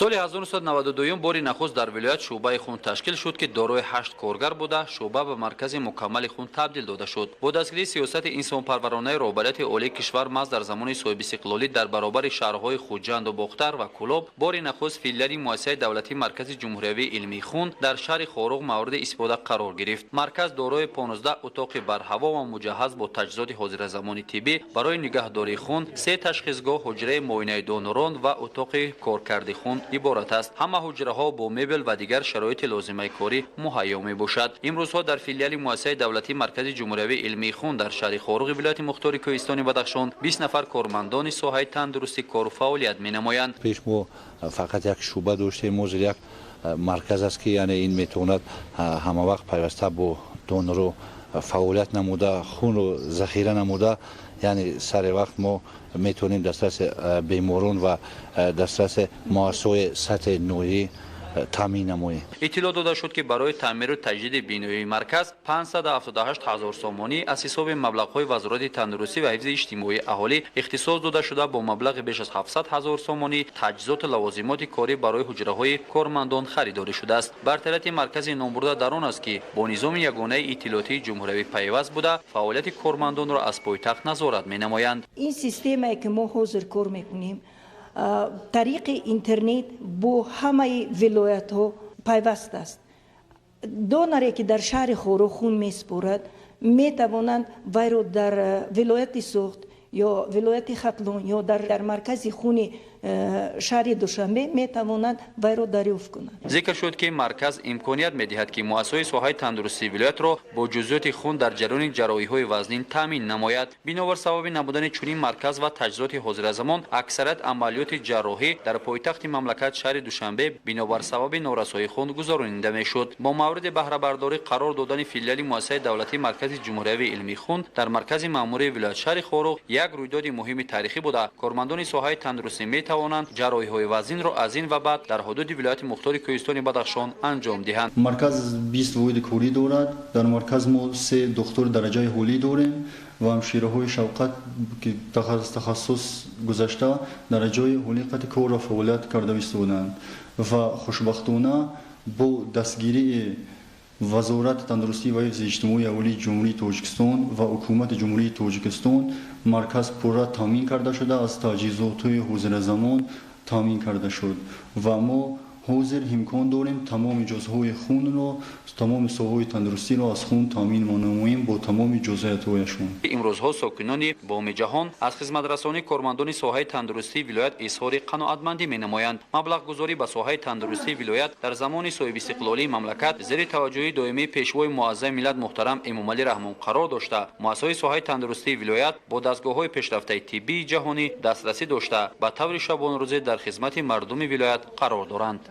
Соли 1992 бори нахуст дар вилоят шӯъбаи хун ташкил шуд, ки дорои 8 коргар буда, шӯъба ба маркази мукаммали хун табдил дода шуд. Бо дастгирии сиёсати инсонпарваронаи роҳбарияти олии кишвар, маҳз дар замони соҳибистиқлолӣ дар баробари шаҳрҳои Хуҷанду Бохтар ва Кӯлоб бори нахуст филиали муассисаи давлатии Маркази ҷумҳуриявии илмии хун дар шаҳри Хоруғ мавриди истифода қарор гирифт. Марказ дорои 15 утоқи барҳаво ва муҷаҳҳаз бо таҷҳизоти ҳозиразамони тиббӣ барои нигаҳдории хун, се ташхисгоҳ, ҳуҷраи муоинаи донорон ва утоқи коркарди хун иборат аст. Ҳама ҳуҷраҳо бо мебел ва дигар шароити лозимаи корӣ муҳайё мебошад. Имрӯзҳо дар филиали муассисаи давлатии Маркази ҷумҳуриявии илмии хун дар шаҳри Хоруғи вилояти мухтори Кӯҳистони Бадахшон 20 нафар кормандони соҳаи тандурустӣ кору фаъолият менамоянд. Пеш мо фақат як шӯъба доштем, ҳозир як марказ аст, ки яъне ин метавонад ҳамавақт пайваста бо донору фаъолият намуда, хунро захира намуда, яъне сари вақт мо метавонем дастраси беморон ва дастраси муассисаҳои сатҳи ноҳиявӣ таъмин намоем. Иттилоъ дода шуд, ки барои таъмиру таҷдиди бинои марказ 578 ҳазор сомонӣ аз ҳисоби маблағҳои Вазорати тандурустӣ ва ҳифзи иҷтимоии аҳолӣ ихтисос дода шуда, бо маблағи беш аз 700 ҳазор сомонӣ таҷҳизоту лавозимоти корӣ барои ҳуҷраҳои кормандон харидорӣ шудааст. Бартарияти маркази номбурда дар он аст, ки бо низоми ягонаи иттилоотии ҷумҳуриявӣ пайваст буда, фаъолияти кормандонро аз пойтахт назорат менамоянд. Ин системае, ки мо ҳозир кор мекунем, тариқи интернет бо ҳамаи вилоятҳо пайваст аст. Доноре, ки дар шаҳри Хоруғ хун месупорад, метавонанд вайро дар вилояти Суғд ё вилояти Хатлон ё дар маркази хуни шаҳри Душанбе метавонанд вайро дарёфт кунанд. Зикр шуд, ки марказ имконият медиҳад, ки муассисаҳои соҳаи тандурустии вилоятро бо ҷузъиёти хун дар ҷараёни ҷарроҳиҳои вазнин таъмин намояд. Бинобар сабаби набудани чунин марказ ва таҷҳизоти ҳозиразамон, аксарият амалиёти ҷарроҳӣ дар пойтахти мамлакат, шаҳри Душанбе, бинобар сабаби норасоии хун гузаронида мешуд. Бо мавриди баҳрабардорӣ қарор додани филиали муассисаи давлатии Маркази ҷумҳуриявии илмии хун дар маркази маъмурии вилоят, шаҳри Хоруғ, як рӯйдоди муҳими таърихӣ буда, кормандони соҳаи тандурустӣ метавонанд ҷарроҳиҳои вазнинро аз ин ва баъд дар ҳудуди вилояти мухтори Кӯҳистони Бадахшон анҷом диҳанд. Марказ 20 воҳиди корӣ дорад. Дар марказ мо се духтури дараҷаи олӣ дорем ва ҳамшираҳои шавқат, ки тахассус гузашта, дараҷаи олӣ қати корро фаъолият карда истодаанд ва хушбахтона бо дастгирии Вазорати тандурустӣ ва ҳифзи иҷтимоии аҳолии Ҷумҳурии Тоҷикистон ва Ҳукумати Ҷумҳурии Тоҷикистон марказ пурра таъмин карда шуда, аз таҷҳизотҳои ҳозиразамон таъмин карда шуд ва мо ҳозир имкон дорем тамоми ҷузъҳои хунро, тамоми соҳаҳои тандурустиро аз хун таъмин намоем бо тамоми ҷузъиятҳояшон. Имрӯзҳо сокинони Боми ҷаҳон аз хизматрасонии кормандони соҳаи тандурустии вилоят изҳори қаноатмандӣ менамоянд. Маблағгузорӣ ба соҳаи тандурустии вилоят дар замони соҳибистиқлолии мамлакат зери таваҷҷӯҳи доимии Пешвои муаззами миллат муҳтарам Эмомалӣ Раҳмон қарор дошта, муассисаҳои соҳаи тандурустии вилоят бо дастгоҳҳои пешрафтаи тиббии ҷаҳонӣ дастрасӣ дошта, ба таври шабонарӯзӣ дар хизмати мардуми вилоят қарор доранд.